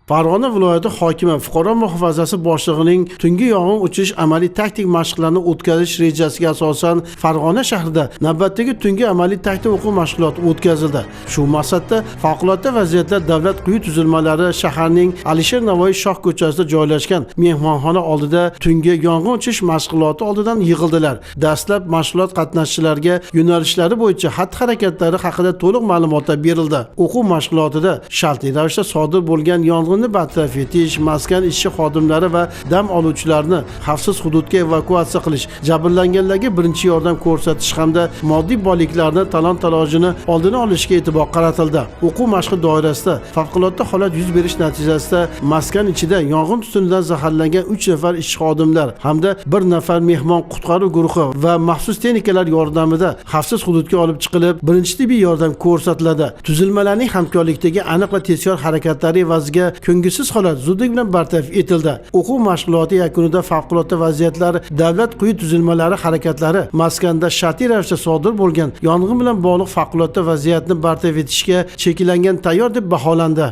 Farg'ona viloyati hokimi fuqaro muhofazasi boshlig'ining tungi yong'in o'chirish amaliy taktik mashqlarini o'tkazish rejasiga asosan Farg'ona shahrida navbatdagi tungi amaliy taktik o'quv mashg'uloti o'tkazildi. Shu maqsadda favqulodda vaziyatlar davlat quyi tuzilmalari shaharning Alisher Navoiy shoh ko'chasida joylashgan mehmonxona oldida tungi yong'in o'chirish mashg'uloti oldidan yig'ildilar. Dastlab mashg'ulot qatnashchilariga yo'nalishlari bo'yicha xatti-harakatlari haqida to'liq ma'lumotlar berildi. O'quv mashg'ulotida shartli ravishda sodir bo'lgan yong'inni bartaraf etish, maskan ishchi xodimlari va dam oluvchilarni xavfsiz hududga evakuatsiya qilish, jabrlanganlarga birinchi yordam ko'rsatish hamda moddiy boyliklarni talon-tarojini oldini olishga e'tibor qaratildi. O'quv mashqi doirasida favqulodda holat yuz berish natijasida maskan ichida yong'in tutunidan zaharlangan 3 nafar ishchi xodimlar hamda 1 nafar mehmon qutqaruv guruhi va maxsus texnikalar yordamida xavfsiz hududga olib chiqilib, birinchi tibbiy yordam ko'rsatiladi. Tuzilmalarning hamkorlikdagi aniq va tezkor harakatlari evaziga ko'ngilsiz holat zudlik bilan bartaraf etildi. O'quv mashg'uloti yakunida favqulodda vaziyatlar davlat quyi tuzilmalari harakatlari maskanda shartli ravishda sodir bo'lgan yong'in bilan bog'liq favqulodda vaziyatni bartaraf etishga cheklangan tayyor deb baholandi.